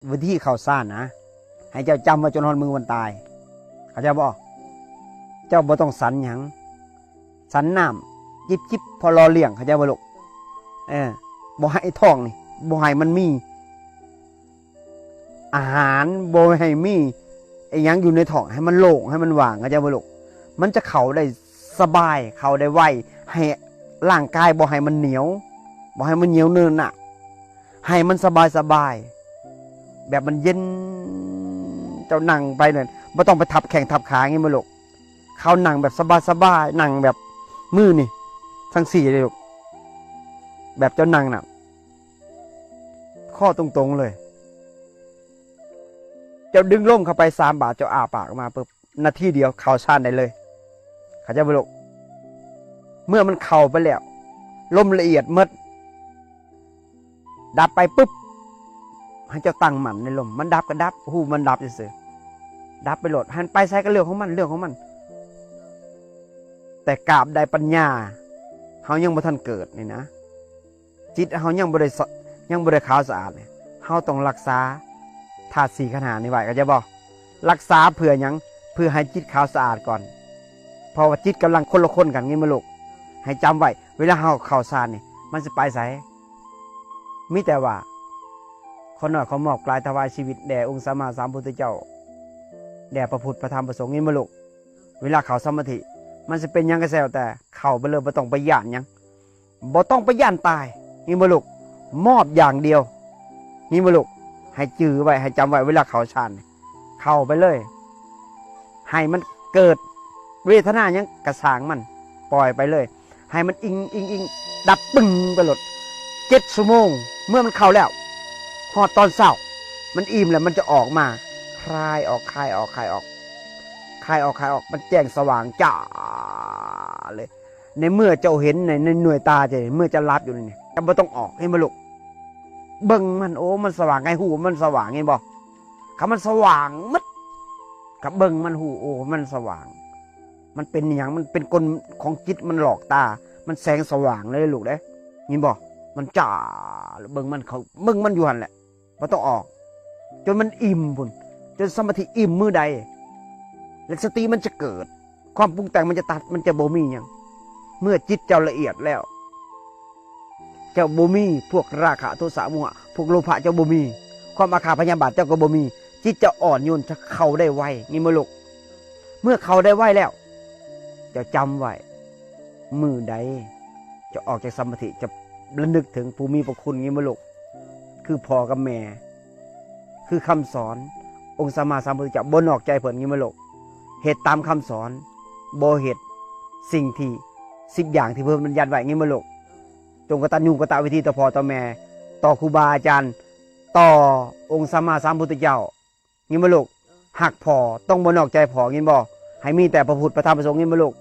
ວິທີເຂົ້າຊານນະ ໃຫ້ເຈົ້າຈຳໄວ້ຈົນຮອດມື້ວັນຕາຍ ເຂົ້າໃຈບໍ່? ເຈົ້າບໍ່ຕ້ອງສັນຫຍັງ ສັນນ້ຳຈິບໆ ພໍຫຼໍ່ລ້ຽງ ເຂົ້າໃຈບໍ່ລູກ? ເອີ ບໍ່ໃຫ້ທ້ອງນີ້ ບໍ່ໃຫ້ມັນມີອາຫານ ບໍ່ໃຫ້ມີອີ່ຫຍັງຢູ່ໃນທ້ອງ ໃຫ້ມັນໂລ່ງ ໃຫ້ມັນວ່າງ ເຂົ້າໃຈບໍ່ລູກ? ມັນຈະເຂົ້າໄດ້ສະບາຍ ເຂົ້າໄດ້ໄວ ໃຫ້ຮ່າງກາຍບໍ່ໃຫ້ມັນໜຽວ ບໍ່ໃຫ້ມັນໜຽວເນີນນະ ໃຫ້ມັນສະບາຍໆ ແບບມັນເຢັນ ເຈົ້ານັ່ງໄປນັ້ນ ບໍ່ຕ້ອງໄປທັບແຂ້ງທັບຂາ ເຫັນບໍ່ລູກ? ເຂົານັ່ງແບບສະບາຍໆ ນັ່ງແບບມືນີ້ທັງສີ່ເດ້ລູກ ແບບເຈົ້ານັ່ງນະ ຂໍ້ຕົງໆເລີຍ ເຈົ້າດຶງລົມເຂົ້າໄປສາມບາດ ເຈົ້າອ້າປາກອອກມາປຶບ ນາທີດຽວເຂົ້າຊານໄດ້ເລີຍ ເຂົ້າໃຈບໍ່ລູກ? ເມື່ອມັນເຂົ້າໄປແລ້ວ ລົມລະອຽດໝົດ ດັບໄປປຶບ ໃຫ້ເຈົ້າຕັ້ງໝັ້ນໃນລົມ ມັນດັບກໍດັບ ຮູ້ມັນດັບຊື່ໆ ດັບໄປໂລດ ໃຫ້ມັນໄປໃສກໍເລື່ອງຂອງມັນ ເລື່ອງຂອງມັນ ແຕ່ກາບໃດປັນຍາເຮົາຍັງບໍ່ທັນເກີດນີ້ນະ ຈິດເຮົາຍັງບໍ່ໄດ້ສະ ຍັງບໍ່ໄດ້ຂາວສະອາດນີ້ ເຮົາຕ້ອງຮັກສາທາດສີ່ຂັນຫ້ານີ້ໄວ້ ເຂົ້າໃຈບໍ່? ຮັກສາເພື່ອຫຍັງ? ເພື່ອໃຫ້ຈິດຂາວສະອາດກ່ອນ ເພາະວ່າຈິດກຳລັງຄົນລະຄົນກັນ ເຫັນບໍ່ລູກ? ໃຫ້ຈຳໄວ້ ເວລາເຮົາເຂົ້າຊານນີ້ ມັນຊິໄປໃສ? ມີແຕ່ວ່າ ຂໍນ້ອຍຂໍມອບກາຍຖວາຍຊີວິດແດ່ອົງສຳມາສຳພຸດທະເຈົ້າ ແດ່ພະພຸດ ພະທຳ ພະສົງ ເຫັນບໍ່ລູກ? ເວລາເຂົ້າສະມາທິ ມັນຊິເປັນຫຍັງກໍແລ້ວແຕ່ ເຂົ້າໄປເລີຍ ບໍ່ຕ້ອງໄປຢ້ານຫຍັງ ບໍ່ຕ້ອງໄປຢ້ານຕາຍ ເຫັນບໍ່ລູກ? ມອບຢ່າງດຽວ ເຫັນບໍ່ລູກ? ໃຫ້ຈື່ໄວ້ ໃຫ້ຈຳໄວ້ ເວລາເຂົ້າຊານ ເຂົ້າໄປເລີຍ ໃຫ້ມັນເກີດເວທະນາຫຍັງກະຊ່າງມັນ ປ່ອຍໄປເລີຍ ໃຫ້ມັນອີງໆໆ ດັບປຶ້ງໄປໂລດ ເຈັດຊົ່ວໂມງ ເມື່ອມັນເຂົ້າແລ້ວ ຮອດຕອນເຊົ້າ ມັນອີ່ມແລ້ວ ມັນຈະອອກມາ ຄາຍອອກ ຄາຍອອກ ຄາຍອອກ ຄາຍອອກ ຄາຍອອກ ມັນແຈ້ງສະຫວ່າງຈ້າເລີຍ ໃນເມື່ອເຈົ້າເຫັນໃນ ໃນໜ່ວຍຕາເຈົ້າ ເມື່ອເຈົ້າຫຼັບຢູ່ນີ້ ເຈົ້າບໍ່ຕ້ອງອອກ ເຫັນບໍ່ລູກ? ເບິ່ງມັນ ໂອ້ ມັນສະຫວ່າງ ໃຫ້ຮູ້ວ່າມັນສະຫວ່າງ ເຫັນບໍ່? ຄັນມັນສະຫວ່າງໝົດ ກໍເບິ່ງມັນ ຮູ້ ໂອ້ ມັນສະຫວ່າງ ມັນເປັນຫຍັງ? ມັນເປັນກົນຂອງຈິດ ມັນຫຼອກຕາ ມັນແສງສະຫວ່າງເລີຍລູກເດ້ ເຫັນບໍ່? ມັນຈ້າ ເບິ່ງມັນ ເຂົ້າເບິ່ງມັນຢູ່ຫັ້ນແຫຼະ ບໍ່ຕ້ອງອອກ ຈົນມັນອີ່ມພຸ້ນ ຈົນສະມາທິອີ່ມມື້ໃດ ແລະ ສະຕິມັນຈະເກີດ ຄວາມປຸງແຕ່ງມັນຈະຕັດ ມັນຈະບໍ່ມີຫຍັງ ເມື່ອຈິດເຈົ້າລະອຽດແລ້ວ ເຈົ້າບໍ່ມີພວກລາຄະ ໂທສະ ໂມຫະ ພວກໂລພະ ເຈົ້າບໍ່ມີ ຄວາມອາຄາດພະຍາບາດເຈົ້າກໍບໍ່ມີ ຈິດເຈົ້າອ່ອນໂຍນ ຈະເຂົ້າໄດ້ໄວ ເຫັນບໍ່ລູກ? ເມື່ອເຂົ້າໄດ້ໄວແລ້ວ ເຈົ້າຈຳໄວ້ ມື້ໃດເຈົ້າອອກຈາກສະມາທິ ເຈົ້າລະນຶກເຖິງຜູ້ມີພະຄຸນ ເຫັນບໍ່ລູກ? ຄືພໍ່ກັບແມ່ ຄືຄຳສອນ ອົງສຳມາສຳພຸດທະເຈົ້າ ບໍ່ນອກໃຈເພິ່ນ ເຫັນບໍ່ລູກ? ເຮັດຕາມຄຳສອນ ບໍ່ເຮັດສິ່ງທີ່ ສິບຢ່າງທີ່ເພິ່ນບັນຍັດໄວ້ ເຫັນບໍ່ລູກ? ຈົ່ງກະຕັນຍູກະຕະເວທີຕໍ່ພໍ່ຕໍ່ແມ່ ຕໍ່ຄູບາອາຈານ ຕໍ່ອົງສຳມາສຳພຸດທະເຈົ້າ ເຫັນບໍ່ລູກ? ຮັກພໍ່ ຕ້ອງບໍ່ນອກໃຈພໍ່ ເຫັນບໍ່? ໃຫ້ມີແຕ່ພະພຸດ ພະທຳ ພະສົງ ເຫັນບໍ່ລູກ?